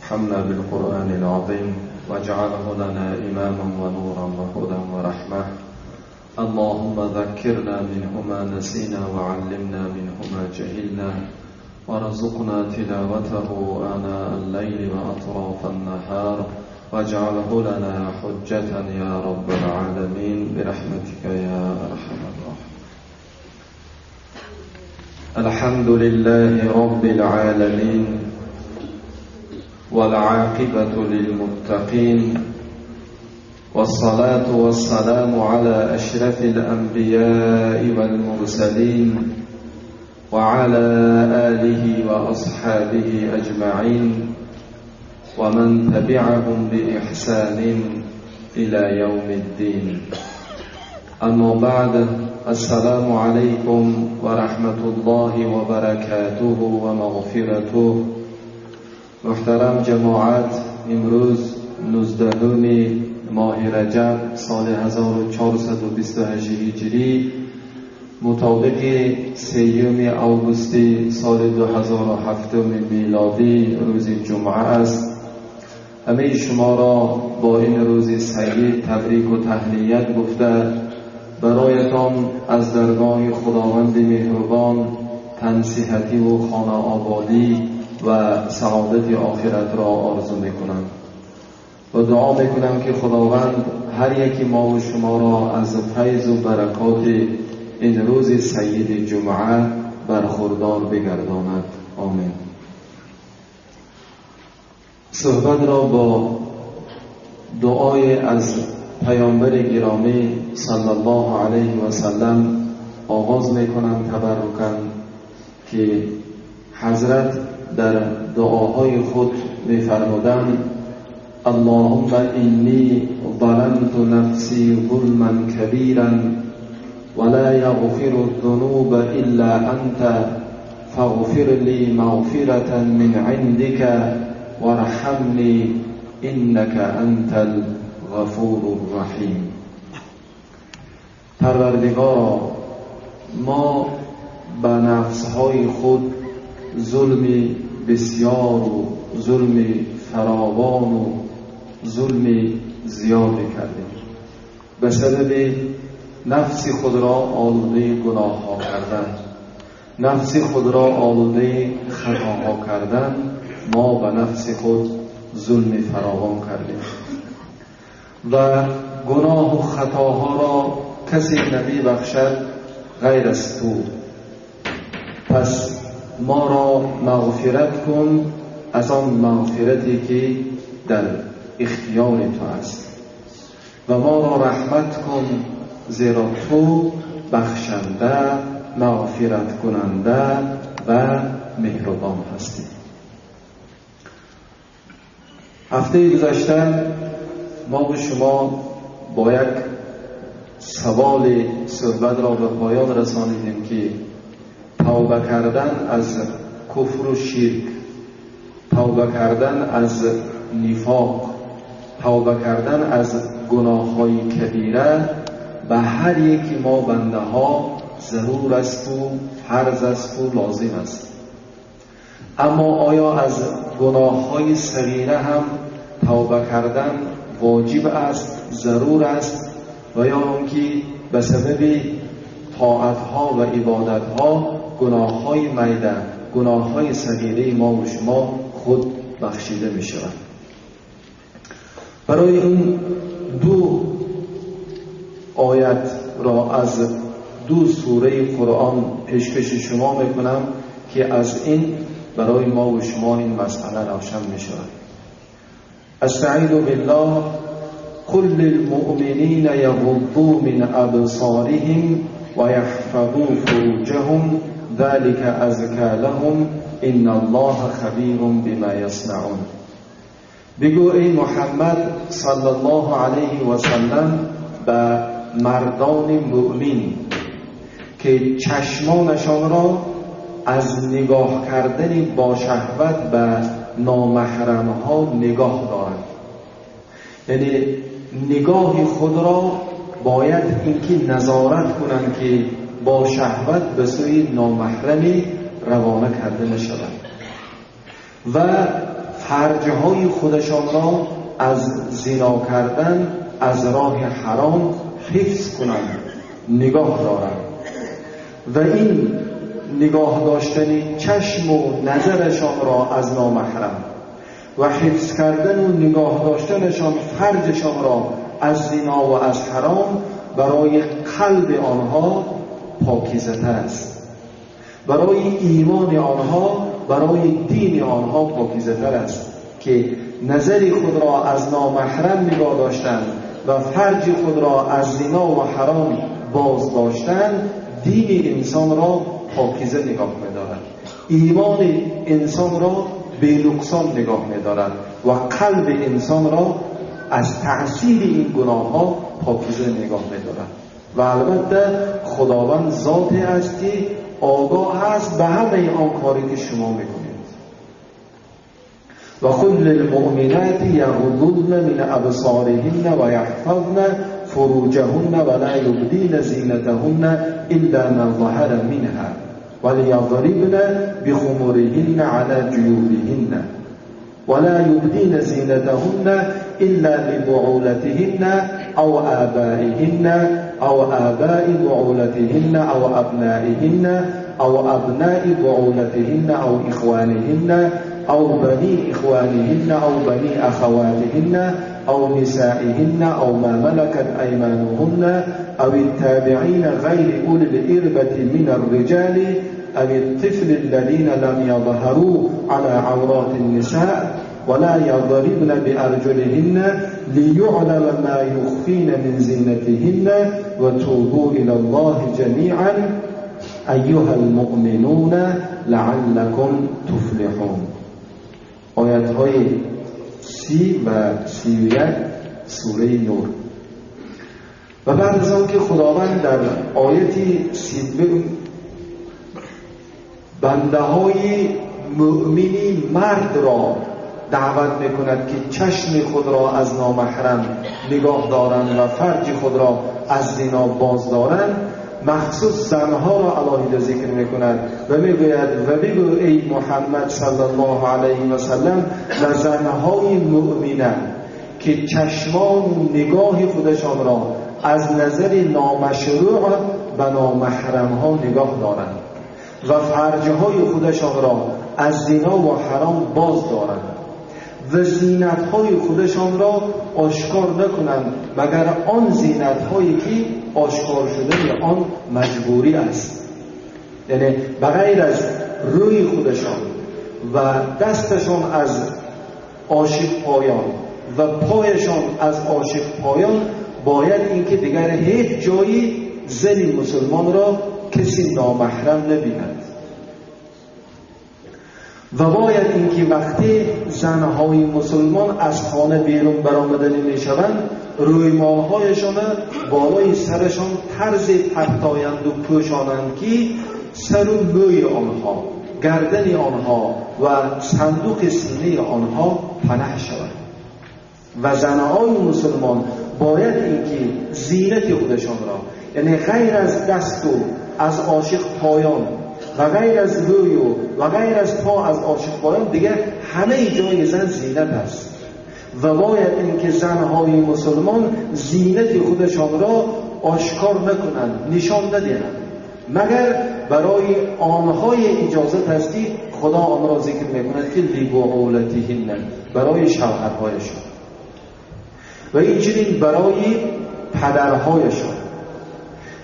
ارحمنا بالقرآن العظيم واجعله لنا إماما ونورا وهدى ورحمة. اللهم ذكرنا منه ما نسينا وعلمنا منه ما جهلنا وارزقنا تلاوته آناء الليل وأطراف النهار واجعله لنا حجة يا رب العالمين برحمتك يا أرحم الراحمين. الحمد لله رب العالمين والعاقبة للمتقين والصلاة والسلام على أشرف الأنبياء والمرسلين وعلى آله وأصحابه أجمعين ومن تبعهم بإحسان إلى يوم الدين. أما بعد، السلام عليكم ورحمة الله وبركاته ومغفرته. محترم جماعت، امروز 19 ماه رجب سال 1428 هجری مطابق 3 آگوست سال 2007 میلادی روز جمعه است. همه شما را با این روز سعید تبریک و تهنیت گفته برایتان از درگاه خداوند مهربان تنصیحتی و خانه آبادی و سعادت آخرت را آرزو میکنم و دعا میکنم که خداوند هر یکی ما و شما را از فیض و برکات این روز سعید جمعه برخوردار بگرداند. آمین. صحبت را با دعای از پیامبر گرامی صلی الله علیه و سلم آغاز میکنم تبرکاً که حضرت در دعاهای خود میفرمودند: اللهم انی ظلمت نفسی ظلما کبیرا ولا یغفر الذنوب الا انت فاغفر لی مغفرة من عندك وارحمنی انک انت الغفور الرحیم. پروردگارا، ما به نفسهای خود ظلم بسیار و ظلم فراوان و ظلم زیاد کردیم. به سبب نفس خود را آلوده گناه ها کردن، نفس خود را آلوده خطاها کردن، ما به نفس خود ظلم فراوان کردیم و گناه و خطاها را کسی نمی بخشد غیر از تو. پس ما را مغفرت کن از آن مغفرتی که در اختیار تو است و ما را رحمت کن، زیرا تو بخشنده، مغفرت کننده و مهربان هستی. هفته گذشته ما و شما با یک سوال صحبت را به پایان رسانیدیم که توبه کردن از کفر و شرک، توبه کردن از نفاق، توبه کردن از گناه‌های کبیره به هر یکی ما بنده ها ضرور است و فرض است و لازم است. اما آیا از گناه‌های صغیره هم توبه کردن واجب است، ضرور است، و یا آنکه به سبب طاعت‌ها و عبادت‌ها گناه‌های میده، گناه‌های صغیره ما و شما خود بخشیده می شود؟ برای این دو آیت را از دو سوره قرآن پیشکش شما میکنم که از این برای ما و شما این مسئله روشن می شود. استعیذ بالله: قل للمؤمنین یغضوا من ابصارهم ویحفظوا فروجهم ذلك ازکی لهم ان الله خبیر بما یصنعون. بگو ای محمد صلی الله علیه و سلم به مردان مؤمن که چشمانشان را از نگاه کردن با شهوت به نامحرمها نگاه دارند، یعنی نگاه خود را باید اینکه نظارت کنند که با شهوت به سوی نامحرمی روانه کرده نشود و فرجهای خودشان را از زنا کردن از راه حرام حفظ کنند، نگاه دارند. و این نگاه داشتن چشم و نظرشان را از نامحرم و حفظ کردن و نگاه داشتنشان فرجشان را از زنا و از حرام برای قلب آنها پاکیزه تر است، برای ایمان آنها، برای دین آنها پاکیزه تر است که نظر خود را از نامحرم نگاه داشتن و فرج خود را از زنا و حرام باز داشتن دین انسان را پاکیزه نگاه می‌دارد، ایمان انسان را به نقصان نگاه می‌دارد و قلب انسان را از تأثیر این گناه ها پاکیزه نگاه می‌دارد. و البته خداوند ذاتی است که آگاه است به همه آن کاری که شما میکنید. و قل للمؤمنات یغضضن من ابصارهن و یحفظن فروجهن ولا یبدین زینتهن الا ما ظهر منها وليضربن بخمرهن على جيوبهن ولا يبدين زينتهن إلا لبعولتهن أو آبائهن أو آباء بعولتهن أو أبنائهن أو أبناء بعولتهن أو إخوانهن أو بني إخوانهن أو بني أخواتهن أو نسائهن أو ما ملكت أيمانهن أو التابعين غير أولي الإربة من الرجال أو الطفل الذين لم يظهروا على عورات النساء ولا يضربن بأرجلهن ليعلم ما يخفين من زينتهن وتوبوا إلى الله جميعا أيها المؤمنون لعلكم تفلحون. آیت های 30 و 31 سوره نور. و بعد از آن که خداوند در آیت 32 بنده های مؤمنی مرد را دعوت میکند که چشم خود را از نامحرم نگاه دارند و فرج خود را از زنا باز دارند، مخصوص زنها را علاهیده ذکر میکند و میگوید و بگو ای محمد صلی الله علیه و سلم و زنهای مؤمنه که چشمان و نگاه خودشان را از نظر نامشروع به نامحرم ها نگاه دارند و فرجهای خودشان را از زنا و حرام باز دارند و زینتهای خودشان را آشکار نکنند مگر آن زینتهایی که آشکار شدن آن مجبوری است، یعنی بغیر از روی خودشان و دستشان از عاشق پایان و پایشان از عاشق پایان، باید اینکه دیگر هیچ جایی زن مسلمان را کسی نامحرم نبیند. و باید اینکه وقتی زنهای مسلمان از خانه بیرون برآمدنی میشوند، رویمالهایشان بالای سرشان طرز پرتایند و پوشانند که سر و موی آنها، گردن آنها و صندوق سینه آنها پناه شود. و زنهای مسلمان باید اینکه زینت خودشان را، یعنی غیر از دست و از عاشق پایان و غیر از روی و غیر از پا از عاشق پایان، دیگه همه جای زن زینت است. و باید اینکه زنهای مسلمان زینت خودشان را آشکار نکنند، نشان ندهند، مگر برای آنهای اجازه هست که خدا آن را ذکر میکند که لبعولتهن، برای شوهرهایشان و اینچنین برای پدرهایشان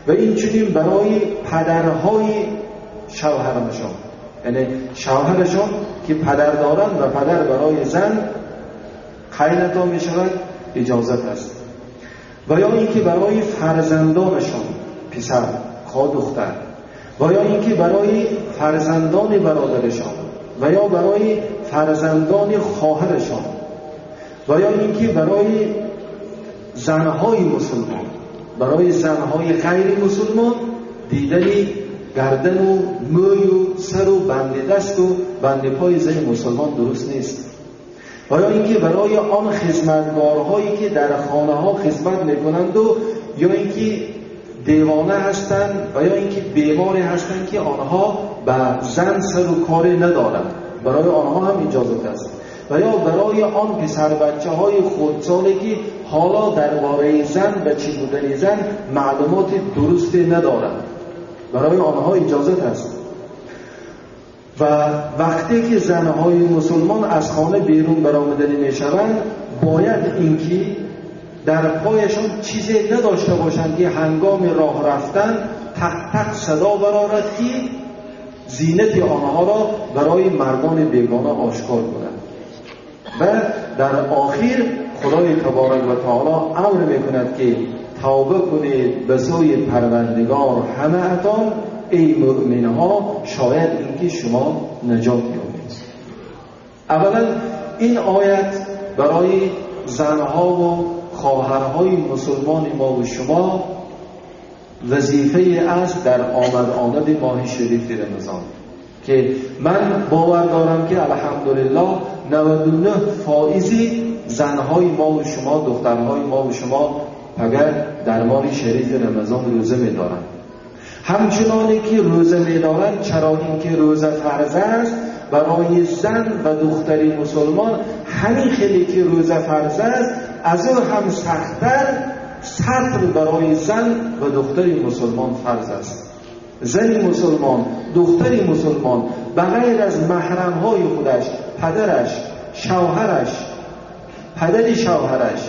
و اینچنین برای پدرهای شوهرشان، یعنی شوهرشان که پدر دارند و پدر برای زن قینتا می شود، اجازت است. و یا اینکه برای فرزندانشان، پسر خواه دختر، و یا اینکه برای فرزندان برادرشان و یا برای فرزندان خواهرشان و یا اینکه برای زنهای مسلمان، برای زنهای غیر مسلمان دیدن گردن و موی و سر و بند دست و بند پای زن مسلمان درست نیست. و یا اینکه برای آن خدمتکارهایی که در خانه ها خدمت میکنند و یا اینکه دیوانه هستند و یا اینکه بیمار هستند که آنها به زن سر و کار ندارند، برای آنها هم اجازه است. و یا برای آن پسر بچه های خردسالی که حالا درباره زن و چی بودن زن معلومات درست ندارند، برای آنها اجازت است. و وقتی که زنهای مسلمان از خانه بیرون برآمدنی میشوند، باید اینکه در پایشان چیزی نداشته باشند که هنگام راه رفتن تق تق صدا برآورد که زینت آنها را برای مردان بیگانه آشکار کند. و در آخر خدای تبارک و تعالی امر میکند که توبه کنید به سوی پروردگار همه اتان ای مؤمنها، شاید اینکه شما نجات یابید. اولا این آیت برای زنها و خواهرهای مسلمان ما و شما وظیفه است در آمد آمد ماه شریف رمضان، که من باور دارم که الحمدلله 99 فایزی زنهای ما و شما، دخترهای ما و شما اگر در ماه شریف رمضان روزه می‌دارند، همچنانی که روزه می‌دارند، چرا اینکه روزه فرض است برای زن و دختری مسلمان، همین خیلی که روزه فرض است از او هم سخت‌تر ستر برای زن و دختری مسلمان فرض است. زن مسلمان، دختری مسلمان بغیر از محرم‌های خودش، پدرش، شوهرش، پدر شوهرش،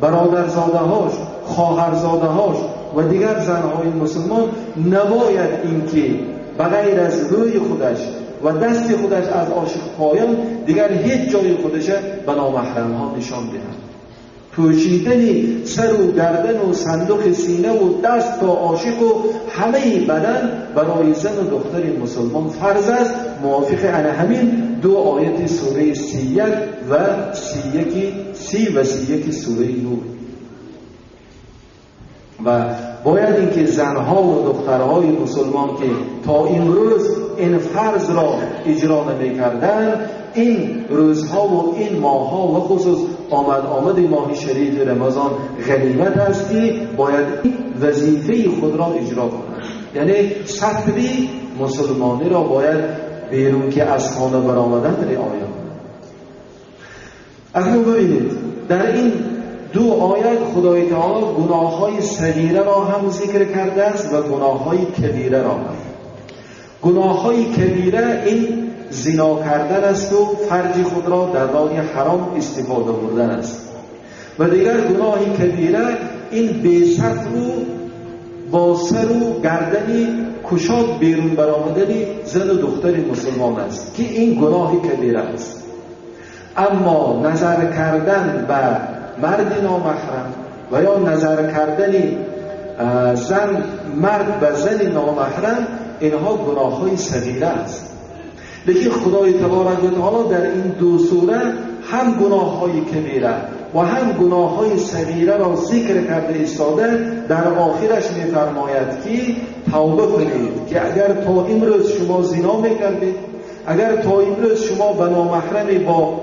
برادرزاده‌هاش، خواهرزاده‌هاش و دیگر زنهای مسلمان نباید اینکه بغیر از روی خودش و دست خودش از عاشق پایان دیگر هیچ جای خودش به نامحرم‌ها نشان دهد. پوشیدن سر و گردن و صندوق سینه و دست تا عاشق و همه بدن برای زن و دختر مسلمان فرض است، موافق عن همین دو آیت سوره 31 و 30 و 31 سوره نور. و باید اینکه زنها و دخترهای مسلمان که تا امروز این فرض را اجرا نمی‌کردند، این روزها و این ماهها و خصوص آمد آمد ماه شریف رمضان غنیمت است که باید وظیفه خود را اجرا کنند. یعنی ستری مسلمانی را باید بیرون که از خانه برآمدن رعایت کنند. اکنون ببینید در این دو آیت خدای تعالی گناه‌های صغیره را هم ذکر کرده است و گناه‌های کبیره را هم. گناه‌های کبیره این زنا کردن است و فرج خود را در راه حرام استفاده بردن است، و دیگر گناه کبیره این بی ستر و با سر و گردنی کشاد بیرون برآمدن زن و دختر مسلمان است که این گناه کبیره است. اما نظر کردن به مرد نامحرم و یا نظر کردن زن مرد به زن نامحرم، اینها گناه‌های صغیره است. لیکن خدای تبارک و تعالی در این دو سوره هم گناه‌های کبیره و هم گناه‌های صغیره را ذکر کرده ایستاده، در آخرش می‌فرماید که توبه کنید که اگر تا امروز شما زنا می‌کردید، اگر تا امروز شما به نامحرم با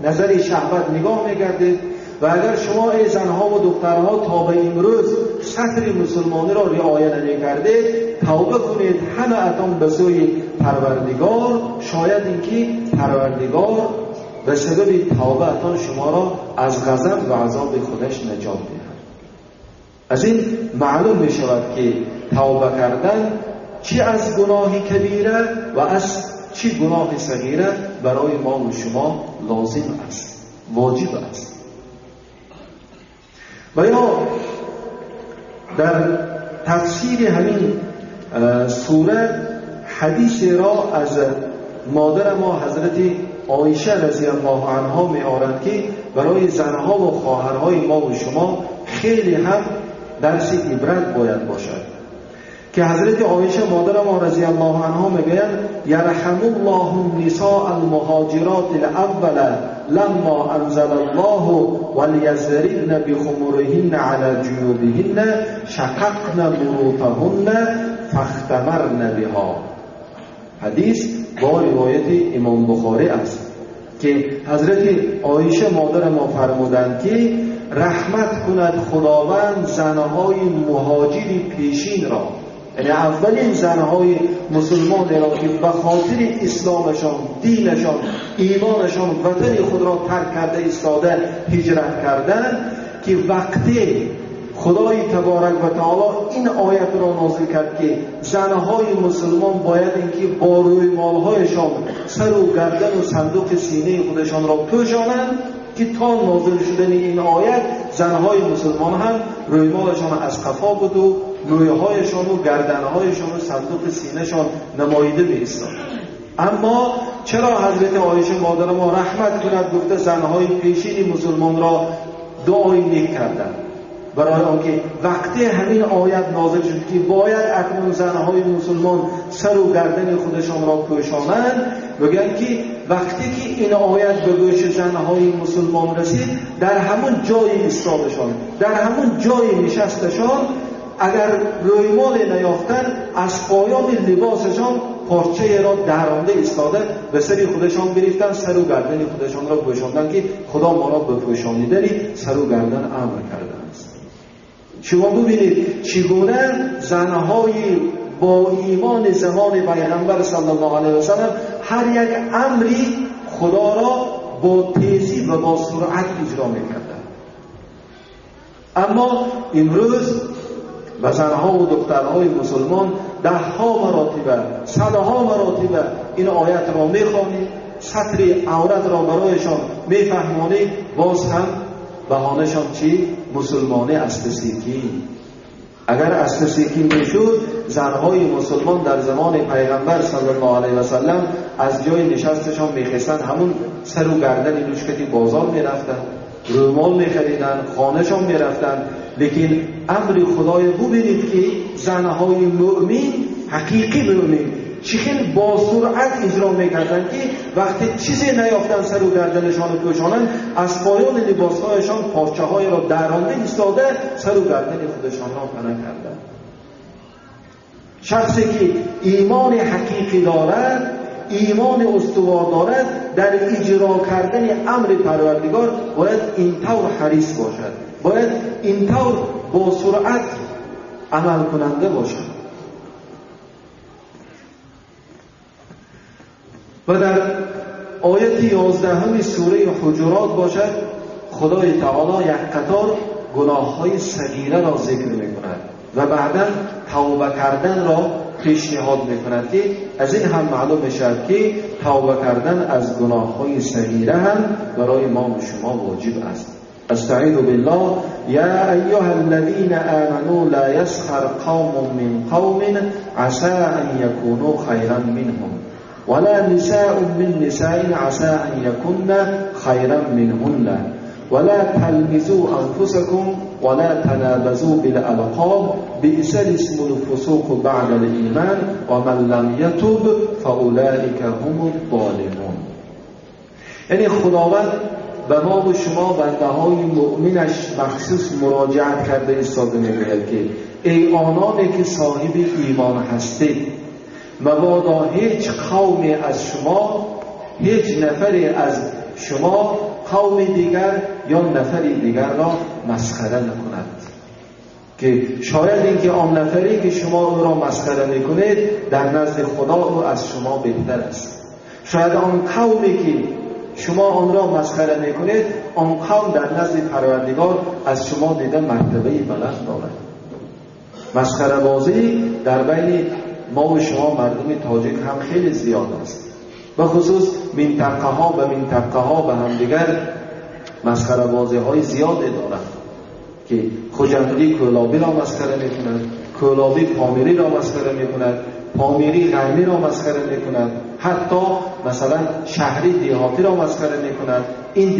نظر شهوت نگاه می‌کردید، و اگر شما ای زنها و دخترها تا به امروز ستر مسلمانی را رعایت نمی‌کردید، توبه کنید همه اتان به سوی پروردگار، شاید اینکه پروردگار به سبب توبه اتان شما را از غضب و عذاب خودش نجات دهد. از این معلوم می شود که توبه کردن چی از گناه کبیره و از چی گناه صغیره برای ما و شما لازم است، واجب است. و یا در تفسیر همین سوره حدیث را از مادر ما حضرت عایشه رضی الله عنها می آورند که برای زنها و خواهرهای ما و شما خیلی هم درس عبرت باید باشد، که حضرت عایشه مادر ما رضی الله عنها میگویند یرحم الله النساء المهاجرات الاول لما انزل الله وليضربن بخمرهن على جیوبهن شققن مروطهن فاختمرن بها. حدیث با روایت امام بخاری است که حضرت عایشه مادر ما فرمودند که رحمت کند خداوند زنهای مهاجر پیشین را. یعنی اولین زنهای مسلمان را که به خاطر اسلامشان، دینشان، ایمانشان وطن خود را ترک کرده ایستاده هجرت کردند، که وقتی خدای تبارک و تعالی این آیت را نازل کرد که زنهای مسلمان باید اینکه با رویمالهایشان سر و گردن و صندوق سینه خودشان را پوشانند، که تا نازل شدن این آیت زنهای مسلمان هم رویمالشان از قفا بود و مویهایشان و گردنهایشان و صندوق سینهشان نماییده می ایستاد. اما چرا حضرت عایشه مادر ما رحمت کند گفته زنهای پیشین مسلمان را دعای نیک کردند؟ برای آنکه وقتی همین آیت نازل شد که باید اکنون زنهای مسلمان سر و گردن خودشان را پوشانند، بگن که وقتی که این آیت به گوش زنهای مسلمان رسید، در همون جای ایستادشان، در همون جای نشستشان، اگر رویمال نیافتن از پایان لباسشان پارچه را درانده ایستاده به سر خودشان گرفتن، سر و گردن خودشان را پوشاندن که خدا ما را به پوشانیدن سر و گردن امر کرده است. شما ببینید چگونه زنهای با ایمان زمان پیغمبر صلی الله علیه و سلم هر یک امری خدا را با تیزی و با سرعت اجرا میکردند. اما امروز و زنها و دخترهای مسلمان ده ها مراتبه، صدها مراتبه این آیت را میخوانید، ستر عورت را برایشان میفهمانید، باز هم بهانه‌شان چی؟ مسلمانه اصل سیکی. اگر اصل سیکی میشد، زنهای مسلمان در زمان پیغمبر صلی الله علیه و سلم از جای نشستشان میخستند، همون سر و گردن لوچکتی بازار میرفتن، رومال میخریدن، خانهشان میرفتن. لیکن امر خدای ببینید که زنهای مؤمن، حقیقی مؤمن، چه خیلی با سرعت اجرا میکردن که وقتی چیزی نیافتن سر و گردنشان پوشانند، از پایان لباسهایشان پارچه های را درانده ایستاده سر و گردن خودشان را پناه کردند. شخصی که ایمان حقیقی دارد، ایمان استوار دارد، در اجرا کردن امر پروردگار باید اینطور حریص باشد، باید اینطور با سرعت عمل کننده باشد. و در آیت 11 سوره حجرات باشد، خدای تعالی یک قطار گناه‌های صغیره را ذکر می‌کند و بعدا توبه کردن را پیشنهاد می‌کند که از این هم معلوم می‌شود که توبه کردن از گناه‌های صغیره هم برای ما و شما واجب است. استعیذ بالله: یا ایها الذین آمنوا لا یسخر قوم من قوم عسى ان یکونوا خیرا منهم ولا نساء من نساء عسى ان يكن خيرا منهن ولا تلمزوا انفسكم ولا تنابزوا بالالقاب بئس الاسم الفسوق بعد الايمان ومن لم يتب فاولئك هم الظالمون. یعنی خداوند به ما و شما بنده های مؤمنش مخصوص مراجعت کرده ایستاده میگوید که ای آنانی که صاحب ایمان هستید، مبادا هیچ قومی از شما، هیچ نفری از شما قوم دیگر یا نفری دیگر را مسخره نکند، که شاید اینکه آن نفری که شما او را مسخره میکنید در نزد خدا او از شما بهتر است. شاید آن قومی که شما آن را مسخره میکنید، آن قوم در نزد پروردگار از شما دیده مرتبه بلند دارد. مسخره بازی در بین ما و شما مردم تاجیک هم خیلی زیاد است، به خصوص منطقه ها به منطقه ها به همدیگر مسخره بازی های زیاد دارند که خجندی کولابی را مسخره میکند، کولابی پامیری را مسخره میکند، پامیری غربی را مسخره میکند، حتی مثلا شهری دیهاتی را مسخره میکند، این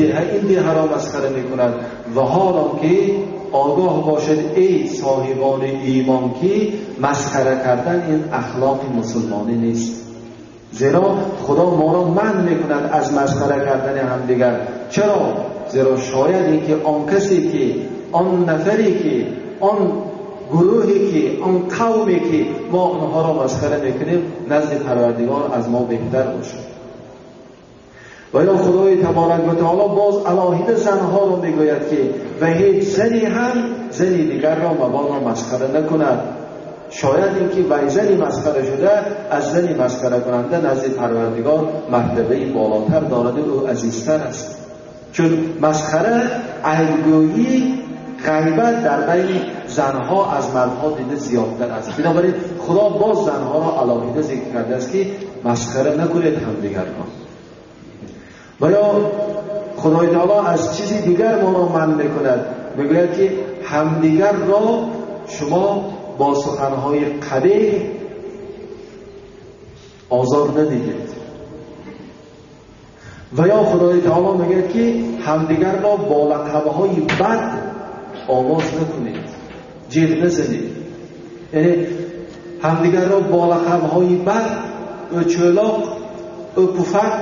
دهه را مسخره میکند. و حالا که آگاه باشد ای صاحبان ایمان که مسخره کردن این اخلاق مسلمانی نیست، زیرا خدا ما را منع میکند از مسخره کردن همدیگر. چرا؟ زیرا شاید اینکه آن کسی که، آن نفری که، آن گروهی که، آن قومی که ما آنها را مسخره میکنیم نزد پروردگار از ما بهتر باشد. و یا خدای تبارک و تعالی باز علاهیده زنها را میگوید که و هیچ زنی هم زنی دیگر را مبادا مسخره نکند، شاید اینکه وی زنی مسخره شده از زنی مسخره کننده نزد پروردگار مرتبه بالاتر دارد و او عزیزتر است. چون مسخره، عیبگویی، غیبت در بین زنها از مردها دیده زیادتر است. بنابراین خدا باز زنها را علاهیده ذکر کرده است که مسخره نکنید همدیگر را. و یا خدای تعالی از چیزی دیگر ما را منع میکند، میگوید که همدیگر را شما با سخنهای قبیح آزار ندهید. و یا خدای تعالی میگه که همدیگر را با لقبهای بد آواز نکنید، جیغ نزنید. یعنی همدیگر را با لقبهای بد، او چولاق، او پفک،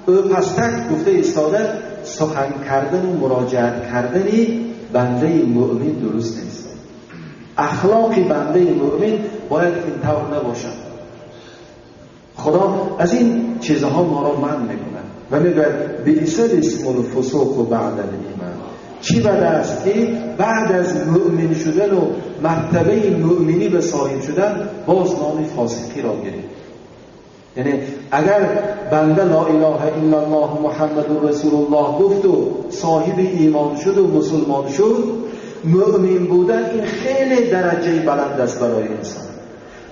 او پستک گفته ایستاده سخن کردن و مراجعت کردن بنده مؤمن درست نیست. اخلاق بنده مؤمن باید اینطور نباشد. خدا از این چیزها ما را منع میکند و میگوید بئس الاسم الفسوق بعد الایمان. چی بد است که بعد از مؤمن شدن و مرتبه مؤمنی به صاحب شدن باز نام فاسقی را گرفت. یعنی اگر بنده لا اله الا الله محمد رسول الله گفت و صاحب ایمان شد و مسلمان شد، مؤمن بودن این خیلی درجه بلند است برای انسان.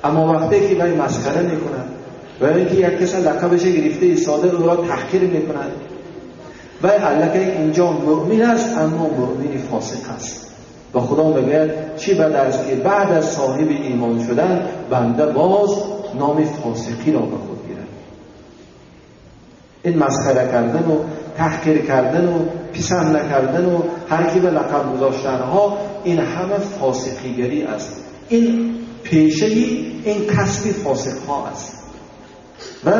اما وقتی که وی مسخره میکند و اینکه یک کس لقبش گرفته ایستاده او را تحقیر میکند، و الکه اینجا مؤمن است اما مؤمن فاسق است. و خدا میگوید چی بد است که بعد از صاحب ایمان شدن بنده باز نام فاسقی را به خود گیرد. این مسخره کردن و تحقیر کردن و پسند نکردن و هر کی به لقب گذاشتن ها، این همه فاسقیگری است. این پیشه، این کسب فاسق ها است. و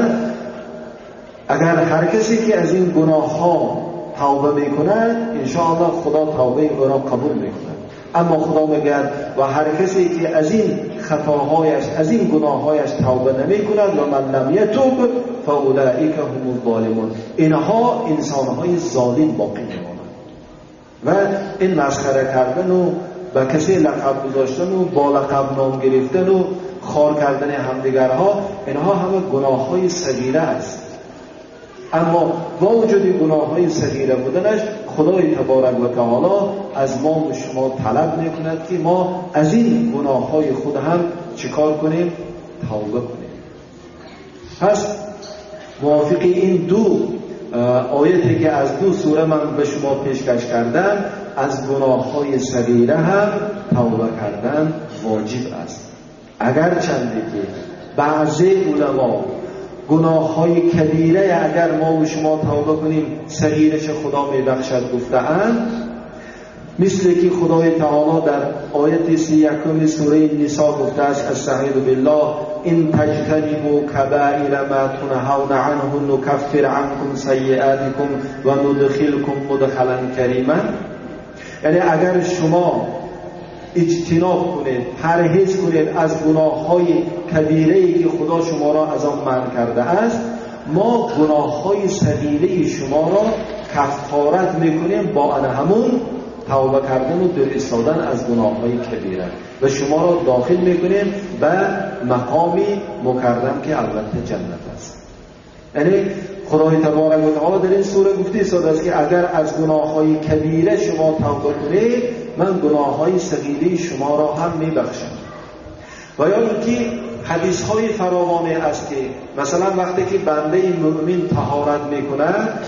اگر هر کسی که از این گناه ها توبه میکند، انشاءالله خدا توبه او را قبول میکند. اما خدا میگوید و هر کسی که از این خطاهایش، از این گناههایش توبه نمیکند، و من لم یتوب فاولئک هم الظالمون، اینها انسانهای ظالم باقی میمانند. و این مسخره کردن و به کسی لقب گذاشتن و با لقب نام گرفتن و خار کردن همدیگرها، اینها همه گناههای صغیره است. اما با وجود گناههای صغیره بودنش، خدای تبارک و تعالی از ما و شما طلب میکند که ما از این گناههای خود هم چیکار کنیم؟ توبه کنیم. پس موافق این دو آیتی که از دو سوره من به شما پیشکش کردم، از گناههای صغیره هم توبه کردن واجب است. اگر چندی که بعضی علما گناه‌های کبیره اگر ما و شما توبه کنیم صغیرش خدا میبخشد گفته‌اند، مثل که خدای تعالی در آیت 31 سوره نساء گفته است: استعیذ بالله ان تجتنبوا کبائر ما تنهون عنه نکفر عنکم سیئاتکم و ندخلکم مدخلا کریما. یعنی اگر شما اجتناب کنید، پرهیز کنید از گناه‌های کبیره‌ای که خدا شما را از آن منع کرده است، ما گناه‌های صغیره شما را کفارت میکنیم با ان همون توبه کردن و دور ایستادن از گناه‌های کبیره و شما را داخل میکنیم به مقامی مکرم که البته جنت است. یعنی خدای تبارک و تعالی در این سوره گفته ایستاده است که اگر از گناه‌های کبیره شما توبه کنید، من گناه‌های صغیره شما را هم میبخشم. و یا اینکه حدیث‌های فراوانی است که مثلا وقتی که بنده مؤمن طهارت میکند،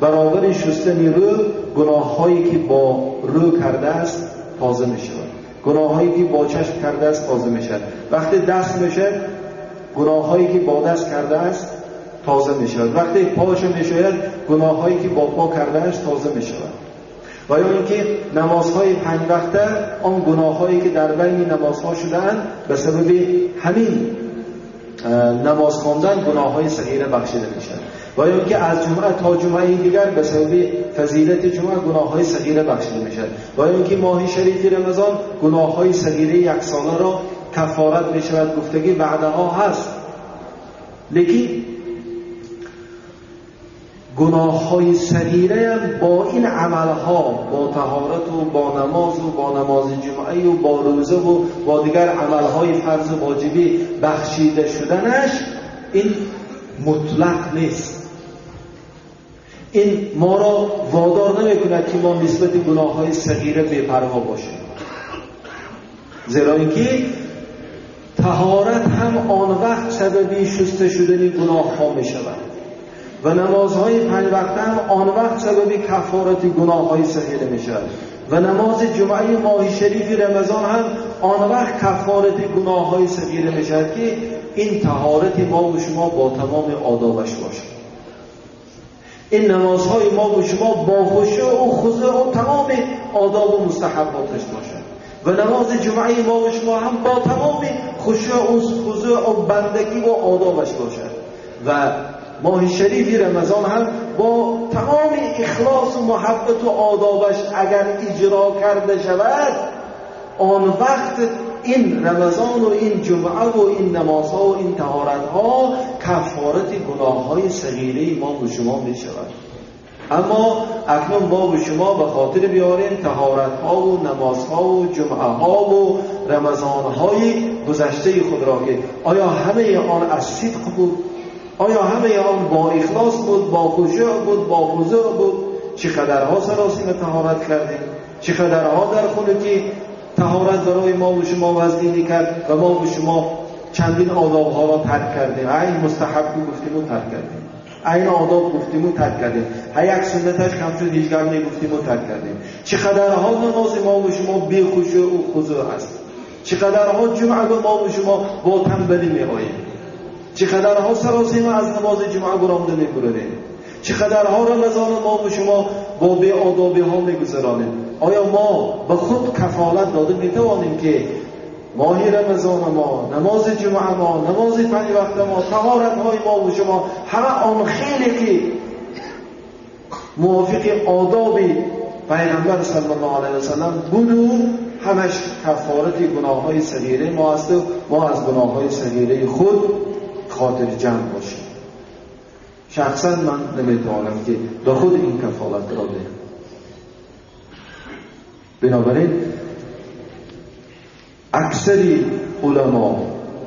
برابر شستن رو گناه‌هایی که با رو کرده است تازه میشود، گناه‌هایی که با چشم کرده است تازه میشود، وقتی دست میشه گناه‌هایی که با دست کرده است تازه میشود، وقتی پاشو میشوید گناه‌هایی که با پا کرده است تازه میشود. و یا اینکه نمازهای 5 وقته، آن گناه‌هایی که در بین نمازها شده‌اند به سبب همین نماز خواندن گناه‌های صغیره بخشیده میشن. و یا اینکه از جمعه تا جمعه دیگر به سبب فضیلت جمعه گناه‌های صغیره بخشیده میشن. و یا اینکه ماه شریف رمضان گناه‌های صغیره یک ساله را کفارت میشود. گفتگی وعده‌ها هست، لیکن گناه های صغیره هم با این عملها، با طهارت و با نماز و با نماز جمعه و با روزه و با دیگر عملهای فرض و واجبی بخشیده شدنش، این مطلق نیست. این ما را وادار نمی کند که ما نسبت گناه های صغیره بی‌پروا باشیم، زیرا اینکه طهارت هم آن وقت سببی شسته شدن گناه ها می شود و نمازهای 5 وقته هم آن وقت سبب کفارت گناه های صغیره می شود و نماز جمعه ماه شریف رمضان هم آن وقت کفارت گناه های صغیره می شود که این طهارت ما و شما با تمام آدابش باشد، این نمازهای ما و شما با خشوع و خضوع و تمام آداب و مستحباتش باشد و نماز جمعه ما و شما هم با تمام خشوع و خضوع و بندگی و آدابش باشد و ماه شریف رمضان هم با تمام اخلاص و محبت و آدابش اگر اجرا کرده شود، آن وقت این رمضان و این جمعه و این نمازها و این طهارتها کفارت گناه‌های صغیره ما و شما می شود. اما اکنون ما و شما به خاطر بیاریم طهارت‌ها و نمازها و جمعه‌ها و رمضان‌های گذشته خود را که آیا همه آن از صدق بود؟ آیا همه آن با اخلاص بود، با خشوع بود، با خضوع بود؟ چقدرها سراسیم طهارت کردیم، چقدرها در خونه که طهارت برای ما و شما وزنی کرد و ما و شما چندین آداب‌ها را ترک کردیم. این مستحب گفتیم و ترک کردیم، این آداب گفتیم و ترک کردیم، هر یک سنتش کم شد هیچ گم نگفتیم و ترک کردیم. چقدرها نماز ما و شما بی خشوع و خضوع است، چقدرها جمعه ما و شما با تنبلی می‌آییم، چقدرها سراسیم از نماز جمعه برآمده می‌بریم، چقدرها رمضان ما و شما با بی آدابی ها می‌گذرانیم. آیا ما به خود کفالت داده می‌توانیم که ماه رمضان ما، نماز جمعه ما، نماز 5 وقت ما، طهارت های ما و شما همه آن خیلی که موافق آداب پیغمبر صلی الله علیه و سلم بود و همش کفارت گناه های صغیره ما است و ما از گناه های صغیره خود خاطر جمع باشیم؟ شخصا من نمیتوانم که به خود این کفالت را بدهم. بنابراین اکثری علما،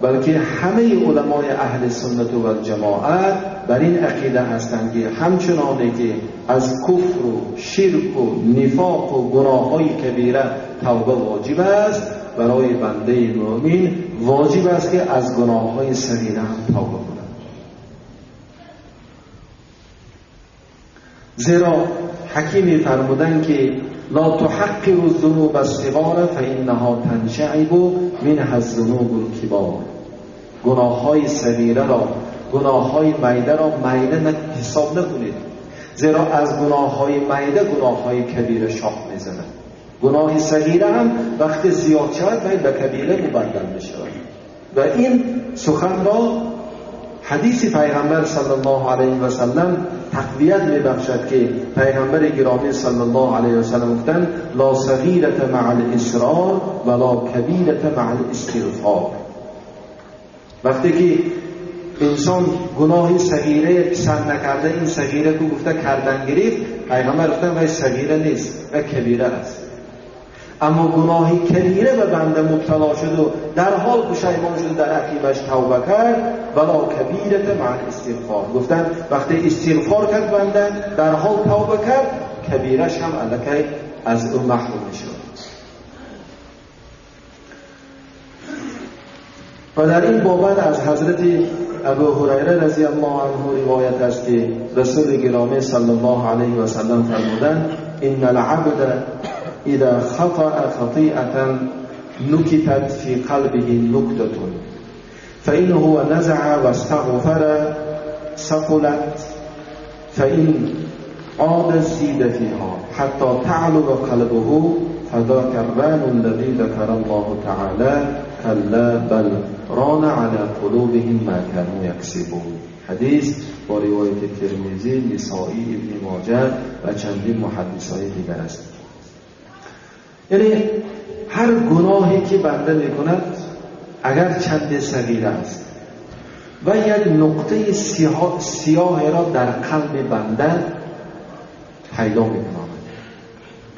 بلکه همه علمای اهل سنت و الجماعت بر این عقیده هستند که همچنانه که از کفر و شرک و نفاق و گناه‌های کبیره توبه واجب است، برای بنده مؤمن واجب است که از گناه‌های صغیره هم توبه کند. زیرا حکیمی فرمودند که لا تحقر الذنوب الصغار فإنها تنشعب منها الذنوب الكبار. گناه‌های صغیره را، گناه‌های میده را میده حساب نکنید، زیرا از گناه‌های میده گناه‌های کبیره شاخ می‌زند. گناه صغیره هم وقت زیاد شود باید به کبیره مبدل بشود. و این سخن را حدیث پیغمبر صلی الله علیه و سلم تقویت می‌بخشد که پیغمبر گرامی صلی الله علیه و سلم گفتند لا صغیرة مع الاصرار ولا کبیرة مع الاستغفار. وقتی که انسان گناه صغیره پسند نکرده، این صغیره که گفته کردن گرفت، پیغمبر گفتن وای صغیره نیست و کبیره است. اما گناهی کبیره به بنده مبتلا شد و در حال پشیمان شد و در عقیبش توبه کرد، ولا کبیرة مع الاستغفار. گفتن وقتی استغفار کرد بنده در حال توبه کرد، کبیرش هم الکی از او محروم میشد. و در این بابت از حضرت ابو هریره رضی الله عنه روایت است که رسول گرامی صلی الله علیه و سلم فرمودند ان العبد اذا خطأ خطیئة نكتت في قلبه نكتة فإن هو نزع واستغفر ثقلت فإن عاد زيد فيها حتى تعلو قلبه فذاك الران الذي ذكر الله تعالى كلا بل ران على قلوبهم ما كانوا يكسبون. حدیث با روایت ترمذی، نسائی، ابن ماجه و چندین محدث‌های دیگر است. یعنی هر گناهی که بنده میکند اگر چند صغیره است و یک نقطه سیاه را در قلب بنده پیدا می‌کند.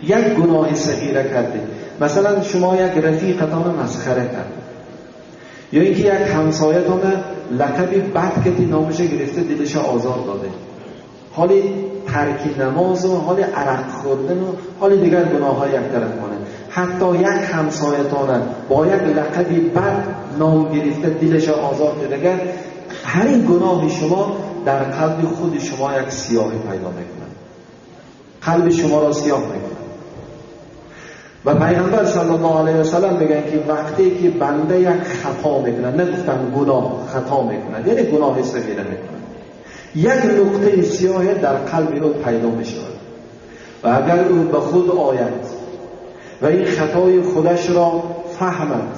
یک گناه صغیره کرده، مثلا شما یک رفیقتان مسخره کرد، یا اینکه یک همسایتان لقبی بد کتی نامش گرفته دلش آزار داده، حال ترک نماز و حال عرق خوردن و حال دیگر گناه های یک طرف مانه، حتی یک همسایتان با یک لقبی بد نام گرفته دلش آزار داده، هر این گناه شما در قلب خود شما یک سیاهی پیدا میکنه، قلب شما را سیاه میکنه. و پیغمبر صلی الله علیه و سلم میگن که وقتی که بنده یک خطا میکنه، نگفتن گناه، خطا میکنه، یعنی گناه صغیره میکنه، یک نقطه سیاه در قلب او پیدا میشود و اگر او به خود آید و این خطای خودش را فهمد،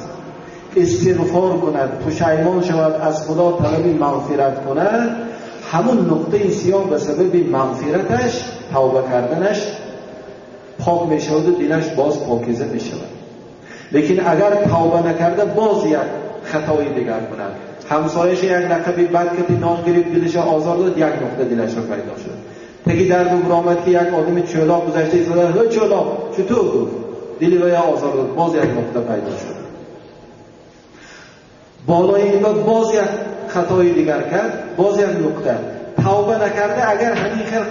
استغفار کند، پشیمان شود، از خدا طلب مغفرت کند، همون نقطه سیاه به سبب مغفرتش، توبه کردنش پاک می شود و دلش باز پاکیزه می شود. لیکن اگر توبه نکرده باز یک خطای دیگر کند، همسایش یک لقبی بد که نام گرفت دلش آزار داد، یک نقطه دلش را پیدا شد. تگی در بر آمد که یک آدم چولاق گذشته ایستاده، چولاق چطور گفت، دلی و یا آزار داد، باز یک نقطه پیدا شد. بالای این باز یک خطای دیگر کرد، باز یک نقطه. توبه نکرده اگر همین خیلی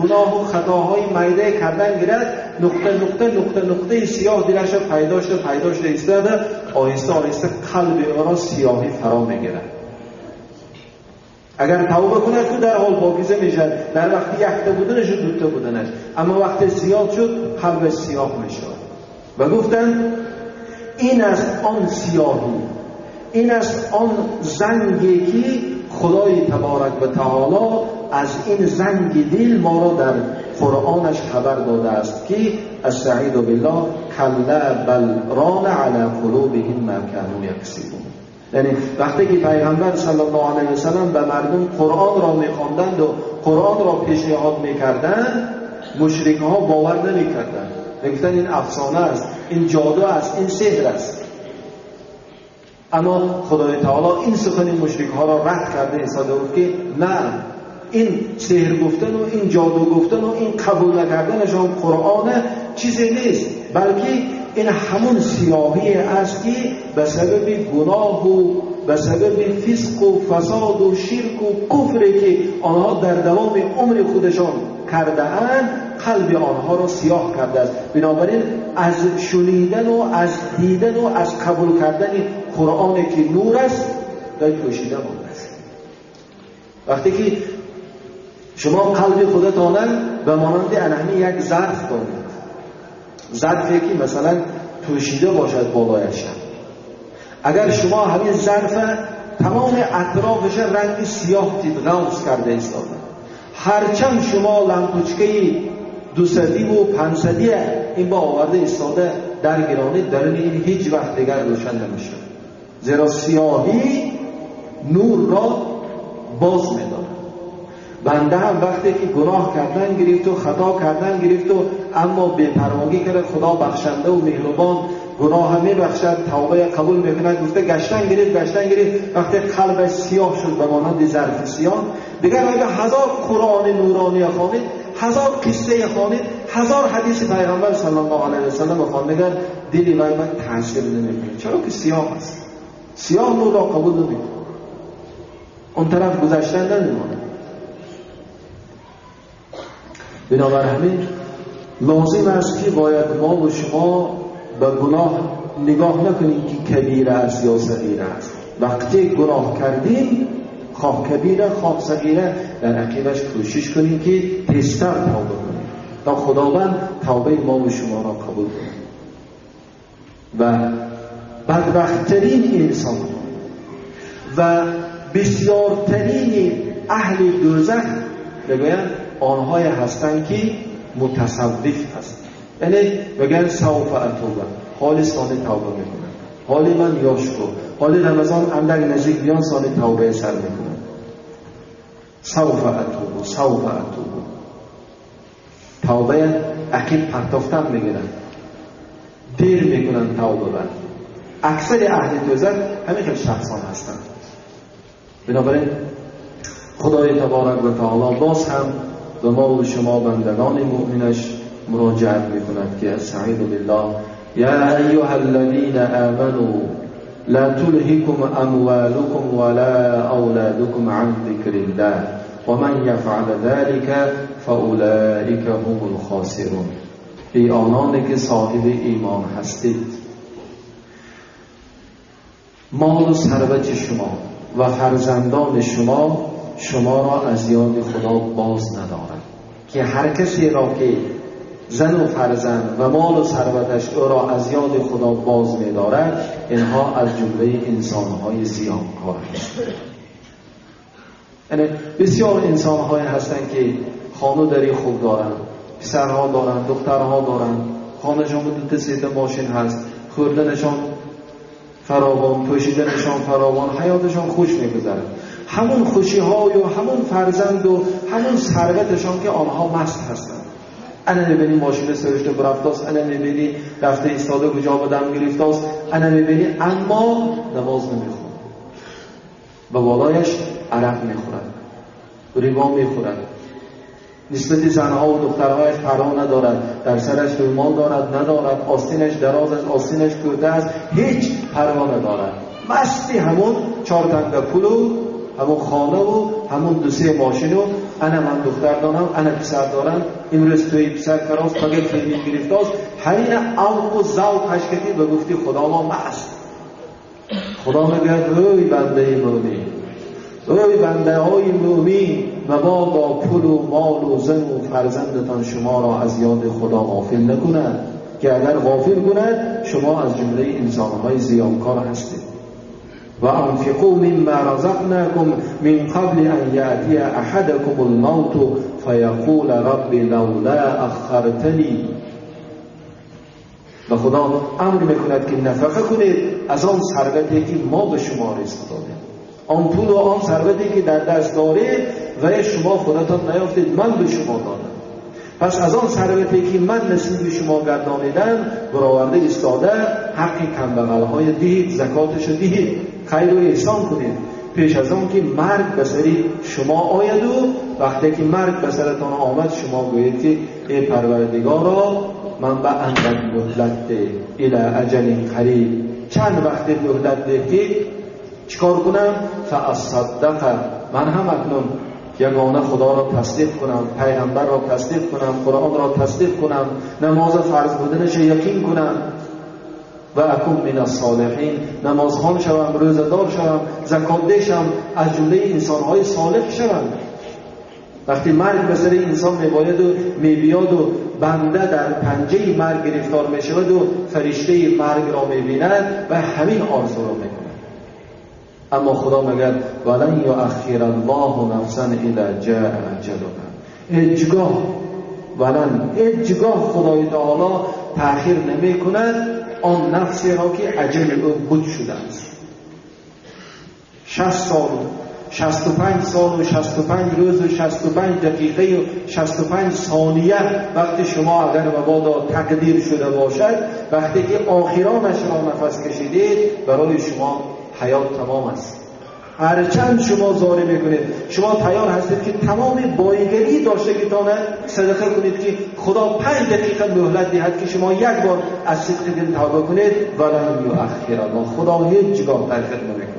گناه و خطاهای میده کردن گیرد، نقطه نقطه نقطه نقطه سیاه دلش را پیدا شده، پیدا شده ایستاده، آهسته آهسته قلب او را سیاهی فرا میگیرد. اگر توبه کند تو در حال پاکیزه میشد، در وقتی یکتا بودنش و دوتا بودنش، اما وقتی زیاد شد قلبش سیاه میشد. و گفتند این است آن سیاهی، این است آن زنگی که خدای تبارک و تعالی از این زنگ دل ما را در قرآنش خبر داده است که استعیذ بالله کلا بل ران علی قلوبهم ما كانوا یکسبون. یعنی وقتی که پیغمبر صلی الله علیه و سلم به مردم قرآن را میخواندند و قرآن را پیشنهاد میکردند، مشرک ها باور نمیکردند، میگفتند این افسانه است، این جادو است، این سحر است. اما خدای تعالی این سخن مشرک ها را رد کرده ایستاده بود که نه، این سحر گفتن و این جادو گفتن و این قبول نکردنشان قرآن چیزی نیست، بلکه این همون سیاهی است که به سبب گناه و به سبب فسق و فساد و شرک و کفری که آنها در دوام عمر خودشان کرده اند، قلب آنها را سیاه کرده است. بنابراین از شنیدن و از دیدن و از قبول کردن قرآن که نور است در پوشیده مانده است. وقتی که شما قلب خودتان به مانند انهمی یک ظرف دارید، ظرفی که مثلا پوشیده باشد بالایش، اگر شما همین ظرف تمام اطرافش رنگ سیاه دید غوص کرده ایستاده، هرچند شما لامپوچکه 200 و 500 این با آورده ایستاده در گرانید، درون این هیچ وقت دیگر روشن نمیشه، زیرا سیاهی نور را باز میدارد. بنده هم وقتی که گناه کردن گرفت و خطا کردن گرفت و اما بی‌پرواگی کرد، خدا بخشنده و مهربان گناه هم میبخشد، توبه قبول میکند، گفته گشتن گرفت گشتن گرفت، وقتی قلبش سیاه شد به مانند ظرف سیاه، دیگر اگه هزار قرآن نورانی خوانید، هزار قصه خوانید، هزار حدیث پیغمبر صلی الله علیه و سلم خوانید، دلی وی من تاثیر نمیکنه. چرا که سیاه است، سیاه نور را قبول نمیکنه، اون طرف گذشتن نمیمونه. بنابر همین لازم است که باید ما و شما به گناه نگاه نکنیم که کبیره است یا صغیره است. وقتی گناه کردیم، خواه کبیره خواه صغیره، در عقیبش کوشش کنیم که تیزتر توبه کنیم تا خداوند توبه ما و شما را قبول کنه. و بدبختترین انسان و بسیارترین اهل دوزخ میگویند آنهای هستند که متصوف هستند، یعنی بگن سوف اتوبه، حال سال توبه میکنن، حال من یاش کو، حال رمضان اندک نزدیک بیان سال توبه سر میکنن، سوف اتوبه سوف اتوبه، توبه عقیب پرتافتن میگیرن، دیر میکنن توبه. بر اکثر اهل دوزخ همین خیلی شخصان هستند. بنابراین خدای تبارک و تعالی باز هم به ما و شما بندگان مؤمنش مراجعت میکند که استعیذ بالله یا ایها الذین آمنوا لا تلهکم اموالکم ولا اولادکم عن ذکر الله ومن یفعل ذلك فاولئک هم الخاسرون. ای آنانی که صاحب ایمان هستید، مال و ثروت شما و فرزندان شما شما را از یاد خدا باز ندارد، که هر کسی را که زن و فرزند و مال و ثروتش او را از یاد خدا باز می‌دارد، اینها از جمله انسان‌های زیانکار هستند. یعنی بسیار انسان‌های هستند که خانه داری خوب دارند، پسرها دارند، دخترها دارند، خانه‌شان دو تا سه تا ماشین هست، خوردنشان فراوان، پوشیدنشان فراوان، حیاتشان خوش می‌گذرد. همون خوشی‌های و همون فرزند و همون ثروتشان که آنها مست هستند. انا میبینی ماشین سرشته برفتاست، انا میبینی رفته ایستاده کجا به دم گرفتاست، انا میبینی، اما نماز نمیخورد، به بالایش عرق میخورد، ریبا میخورد، نسبت زنها و دخترهایش پروا ندارد، در سرش رومال دارد ندارد، آستینش دراز است آستینش کوتاه است، هیچ پروا ندارد. مستی همون 4 تنگه پول و همون خانه و همون 2 3 ماشین و انا من دختر دارم، انا پسر دارم، امروز توی پسر کراس پگه فیلم گرفتاست، همین عوق و ذوق هشکتی به گفتی خدا ما مست. خدا میگه اوی بنده مؤمن، اوی بنده های مؤمن، مبادا پول و مال و زن و فرزندتان شما را از یاد خدا غافل نکند، که اگر غافل کند شما از جمله انسانهای زیانکار هستید. و انفقوا مما رزقناكم من قبل ان یأتی احدكم الموت فیقول رب لولا اخرتنی. و خدا امر میکند که نفقه کنید از آن ثروتی که ما به شما رزق دادیم، آن پول و آن ثروتی که در دست دارید و شما خودتان نیافتید، من به شما دادم. پس از آن ثروتی که من نصیب شما گردانیدم برآورده ایستاده، حق کمبغل‌های دهید، زکاتش دهید، خیر و احسان کنید پیش از آن که مرگ به سر شما آید. و وقتی که مرگ به سرتان آمد شما گویید که ای پروردگارا من به اندک مهلت ده، الی اجل قریب، چند وقت مهلت ده که چیکار کنم؟ فاصدق، من هم اکنون یگانه خدا را تصدیق کنم، پیغمبر را تصدیق کنم، قرآن را تصدیق کنم، نماز فرض بودنش یقین کنم، و اکون من الصالحین، نمازخوان شوم، روزه‌دار شوم، زکات ده شوم، از جمله انسان‌های صالح شوم. وقتی مرگ به سر انسان میباید و میبیاد و بنده در پنجه مرگ گرفتار میشود و فرشته مرگ را میبیند و همین آرزو را میکند. اما خدا میگه ولن یؤخر الله نفسا اذا جاء اجلها. هیچگاه ولن، هیچگاه خدای تعالی تأخیر نمیکند آن نفسی را که اجل او بود شده است. 60 سال، 65 سال و 65 روز و 65 دقیقه و 65 ثانیه وقتی شما اگر مبادا تقدیر شده باشد، وقتی که آخرانش را نفس کشیدید برای شما حیات تمام است. هرچند شما زاری میکنید، شما تیار هستید که تمام بایگری داشتگیتان صدقه کنید که خدا 5 دقیقه مهلت دهد که شما یک بار از صدق دل توبه کنید، ولن یؤخر الله، خدا هیچگاه تأخیر نمیکند.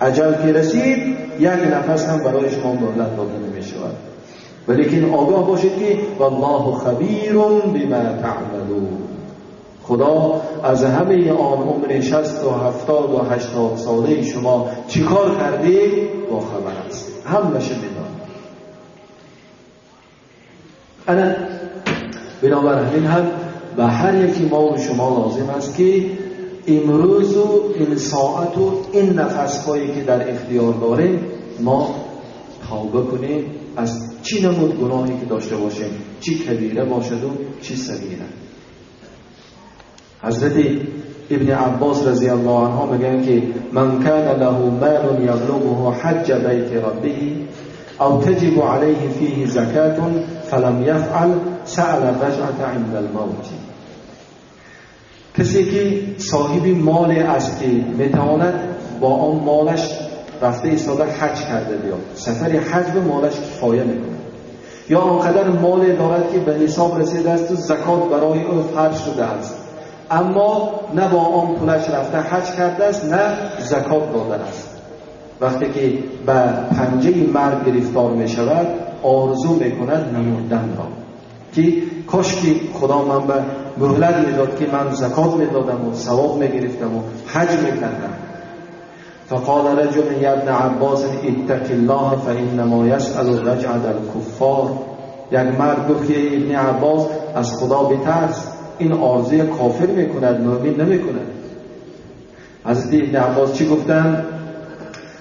اجل که رسید یک نفس هم برای شما مهلت داده نمیشود. ولیکن آگاه باشید که والله خبیر بما تعملون، خدا از همه آن عمر 60 و 70 و 80 ساله شما چیکار کردید با خبر است، همش میداند. انا بنابراین هم به هر یکی ما و شما لازم است که امروز و این ساعت و این نفس هایی که در اختیار داریم ما توبه کنیم از چی نمود گناهی که داشته باشیم، چی کبیره باشد و چی صغیره. حضرت ابن عباس رضی الله عنه میگن که من کان له مال یبلغه حج بیت ربه او تجب علیه فیه زکاة فلم یفعل سأل الرجعة عند الموت. کسی که صاحب مال است که میتواند با آن مالش رفته ایستاده حج کرده بیاد، سفر حج به مالش کفایه میکنه، یا آنقدر مال دارد که به نصاب رسیده است و زکات برای او فرض شده است، اما نه با آن پولش رفته حج کرده است نه زکات داده است. وقتی که به پنجه مرگ گرفتار می شود آرزو میکند نمردن را، که کاش که خدا من به مهلت میداد که من زکات میدادم و ثواب میگرفتم و حج میکردم. فقال رجل یا ابن عباس اتق الله فانما یسأل الرجعة الکفار. یک مرد گفت که ابن عباس از خدا بترس، این آرزوی کافر میکند، مؤمن نمیکند. حضرت ابن عباس چی گفتند؟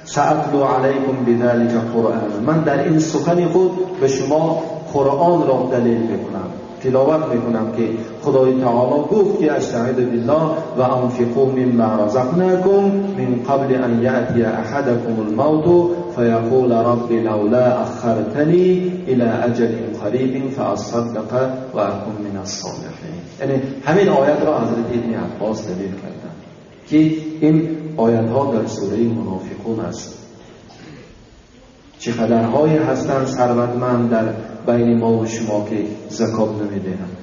سأتلو علیکم بذلک قرآن، من در این سخن خود به شما قرآن را دلیل میکنم، تلاوت میکنم که خدای تعالی گفت که استعیذ بالله و انفقوا مما رزقناکم من قبل ان یأتی احدکم الموت فیقول رب لولا اخرتنی الى اجل قریب فاصدق و اکن من الصالحین. یعنی همین آیت را حضرت ابن عباس دلیل کردند که این آیت ها در سوره منافقون است. چه قدرهایی هستند ثروتمند در بین ما و شما که زکات نمیدهند،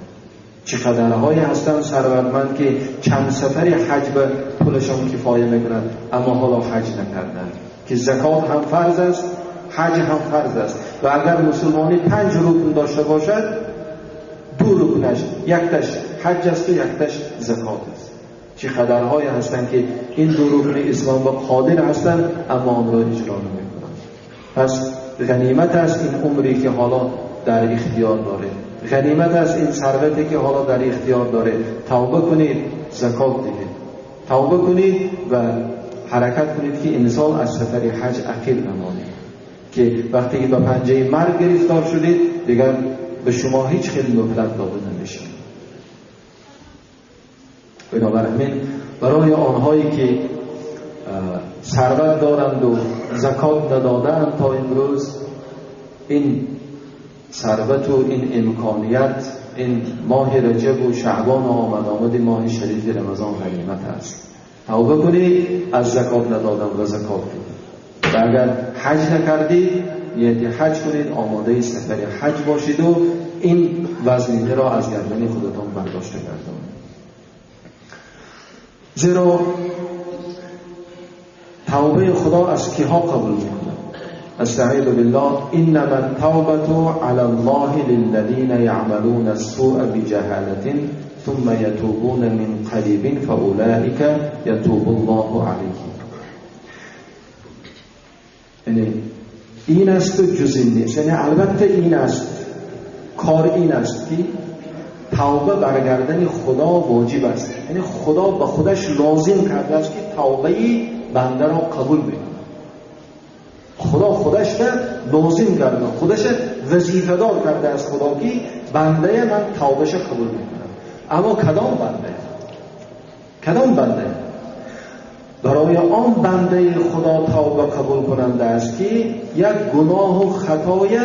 چه قدرهایی هستند ثروتمند که چند سفر حج به پولشان کفایه میکنند اما حالا حج نکردند، که زکات هم فرض است، حج هم فرض است. و اگر مسلمانی 5 رکن داشته باشد، 2 رکنش، یکتش حج است و یکتش زکات است. چه قدرهایی هستند که این 2 رکن اسلام را قادر هستند اما آن را اجرا نمیکنند. پس غنیمت است این عمری که حالا در اختیار داره، غنیمت است این ثروتی که حالا در اختیار داره. توبه کنید، زکات دهید، توبه کنید و حرکت کنید که انسان از سفر حج عقیل نمانید، که وقتی که به پنجه مرگ گرفتار شدید دیگر به شما هیچ خیلی مهلت داده نمیشه. بنابراین برای آنهایی که ثروت دارند و زکات ندادند تا امروز، این ثروت و این امکانیت، این ماه رجب و شعبان و آمد ماه شریف رمضان غنیمت است. توبه کنید از زکات ندادن و زکات بدید، و اگر حج نکردید نیت حج کنید، آماده سفر حج باشید و این وزنینه را از گردن خودتان برداشته گردانید. زیرا توبه خدا از کیها قبول میکند؟ استعیذ بالله انما التوبة علی الله للذین یعملون السوء بجهالة ثم یتوبون من قریب فاولئک یتوب الله علیهم. یعنی این است و جز این نیست. یعنی البته این است، کار این است که توبه برگردن خدا واجب است. یعنی خدا به خودش لازم کرده است که توبه بنده را قبول بکنه. خدا خودش را لازم کرده، خودش وظیفه دار کرده از خدا که بنده من توبهش قبول میکنم. اما کدام بنده؟ کدام بنده؟ برای آن بنده خدا توبه قبول کننده است که یک گناه و خطای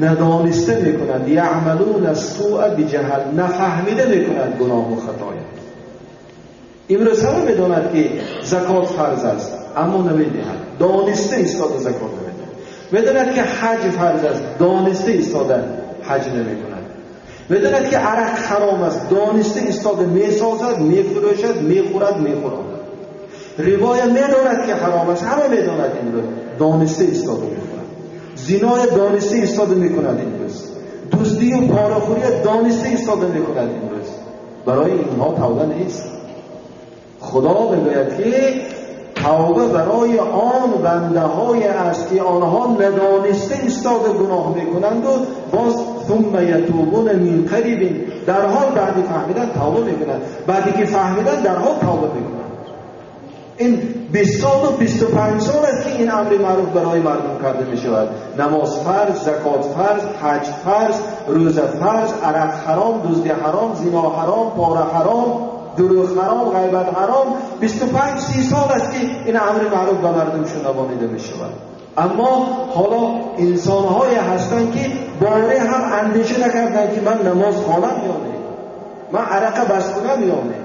ندانسته میکند، یعملون السوء بجهل، نفهمیده میکند گناه و خطای. امروز همه میداند که زکات فرض است اما نمیدهد، دانسته ایستاده زکات نمیدهد. میداند که حج فرض است، دانسته ایستاده حج نمیکند. میداند که عرق حرام است، دانسته ایستاده میسازد، میفروشد، میخورد، میخوراند. روایه میداند که حرام است، همه میداند این رو، دانسته ایستاده میخورد. زینای دانسته ایستاده میکند امروز، دزدی و پاره‌خوری دانسته ایستاده میکند امروز. برای اینها توبه نیست. خدا میگوید که توبه برای آن بنده های است که آنها ندانسته ایستاده گناه میکنند و باز ثم یتوبون من قریب، در حال بعدی فهمیدن توبه میکنند، بعدی که فهمیدن در حال توبه میکنند. این 20 سال و 25 سال است که این امر معروف برای مردم کرده می شود. نماز فرض، زکات فرض، حج فرض، روزه فرض، عرق حرام، دزدی حرام، زنا حرام، پاره حرام، دروغ حرام، غیبت حرام. 25-30 سال است که این امر معروف به مردم شنوانیده می شود. اما حالا انسان‌های هستند که باره هم اندیشه نکردند که من نماز خوانم یا نه، من عرق بس کنم یا نه.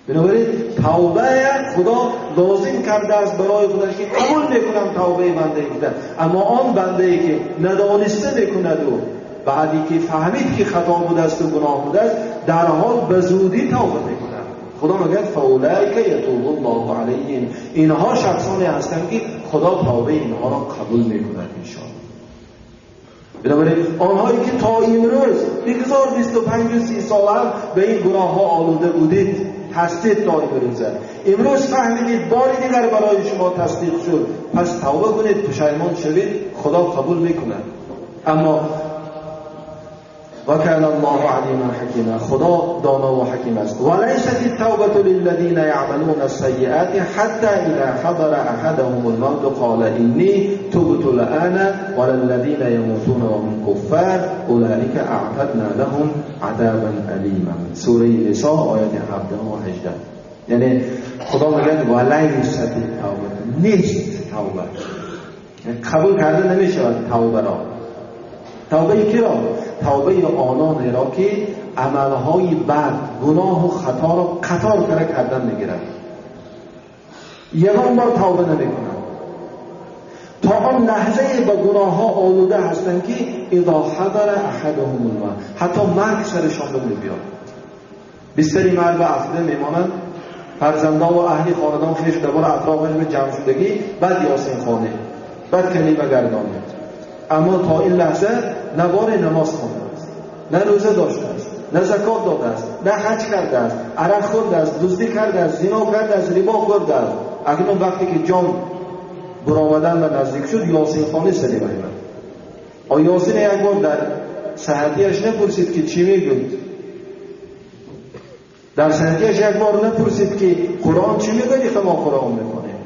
بنابراین توبه خدا لازم کرده است برای خودش که قبول میکنم توبه بنده خود. اما آن بنده ای که ندانسته میکند و بعدی که فهمید که خطا بوده است و گناه بوده است، در حال به زودی توبه میکند. خدا میگه فاولئک یتوب الله علیهم، اینها شخصانی هستند که خدا توبه اینها را قبول میکند انشاءالله. بنابراین آنهایی که تا امروز بگذار 25 و 30 سال هم به این گناه ها آلوده بودید، هستید تا امروزه، امروز فهمیدید، بار دیگر برای شما تصدیق شد، پس توبه کنید، پشیمان شوید، خدا قبول میکند. اما وكان الله عليما حكيما، خدا دانا و حکیم است. وليست التوبة للذين يعملون السيئات حتى إذا حضر أحدهم الموت قال إني تبت الآن ولا الذين يموتون وهم كفار أولئك أعتدنا لهم عذابا أليما. سوره نساء آیات 17 و 18. یعنی خدا میگه وليست التوبة، نیست توبه، یعنی قبول کرده نمیشود توبه را. توبه کی را؟ توبه آنان را که عملهای بد، گناه و خطا را قطار کرده کردن میگیرند، یگان بار توبه نمیکنند تا آن لحظه با گناه ها آلوده هستند که اذا حضر احدهم الموت، حتی مرگ سرشان میبیاد، بستری مرگ و افته میمانند، فرزنده و اهلی خاندان خویش دوباره اطرافش به جمع شدگی، بعد یاسین خانه، بعد کلیمه گردانه. اما تا این لحظه نه بار نماز خوانده است، نه روزه داشته است، نه زکات داده است، نه حج کرده است، عرق خورده است، دزدی کرده است، زنا کرده است، ربا خورده است. اکنون وقتی که جان برآمدن و نزدیک شد، یاسین خانه سری می‌آمد. آیا یاسین یک بار در صحتیش نپرسید که چی میگوید؟ در صحتیش یک بار نپرسید که قرآن چی میگوید که ما قرآن میخوانیم؟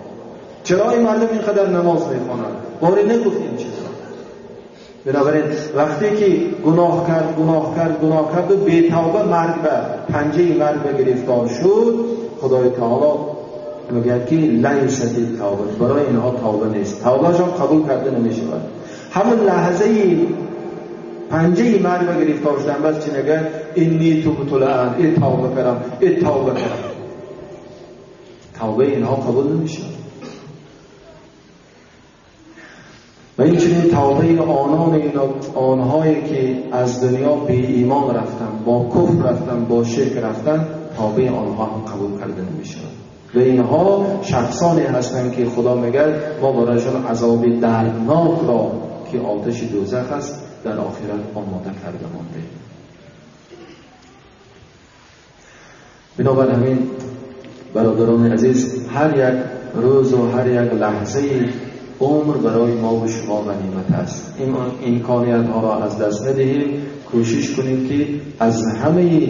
چرا این مردم اینقدر نماز میخوانند؟ باری نگفت این چیز. بنابراین وقتی که گناه کرد گناه کرد گناه کرد و بی توبه مرگ به پنجه مرگ به گرفتار شد، خدای تعالی میگه که لیست التوبه، برای اینها توبه نیست، توبهشان قبول کرده نمیشود. همون لحظه پنجه مرگ به گرفتار شدن بس چی نگه؟ انی تبت الان، ای توبه کردم، ای توبه کردم. توبه اینها قبول نمیشود. و این چنین توبه آنان، آنهایی که از دنیا بی ایمان رفتن، با کفر رفتن، با شرک رفتن، توبه آنها هم قبول کرده نمی‌شود. و اینها شخصانی هستند که خدا میگه ما برایشان عذاب دردناک را که آتش دوزخ است در آخرت آماده کرده مانده. بنابر همین برادران عزیز، هر یک روز و هر یک لحظه عمر برای ما و شما غنیمت است. این امکانیت ها را از دست ندهیم، کوشش کنیم که از همه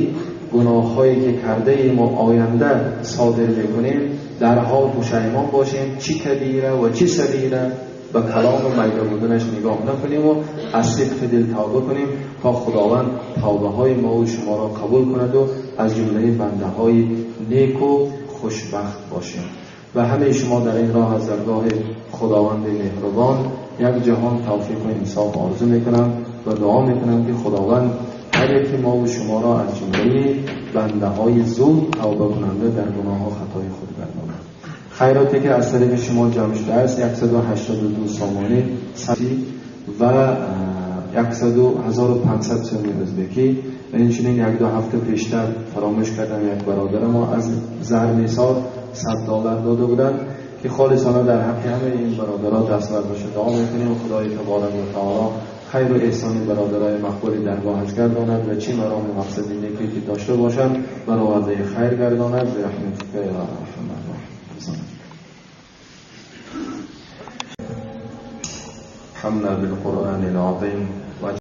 گناه هایی که کرده ایم و آینده صادر میکنیم در حال پشیمان باشیم، چی کبیره و چی صغیره به کلام و میده بودنش نگاه نکنیم و از صدق دل توبه کنیم تا خداوند توبه های ما و شما را قبول کند و از جمله بنده های نیک و خوشبخت باشیم. و همه شما در این راه از درگاه خداوند مهربان یک جهان توفیق و انصاف آرزو میکنم و دعا میکنم که خداوند هر یک ما و شما را از جمله بنده های زود توبه کننده در گناه و خطای خود گرداند. خیراتی که از طریق شما جمع شده است 182 سامانه و 1500 سومی ازبکی و اینچنین یک دو هفته پیشتر فراموش کردم یک برادر ما از زرمیسار $100 داده بودند که خالصانه در حق همه این برادرها دست بر باشه. دعا میکنیم خدای تبارک و تعالی خیر و احسان برادرای مقبول درگاهش گرداند و چی مرام و مقصد نیکی که داشته باشند برآورده خیر گرداند. به رحمتک یا ارحم الراحمین. حمنا بالقرآن العظیم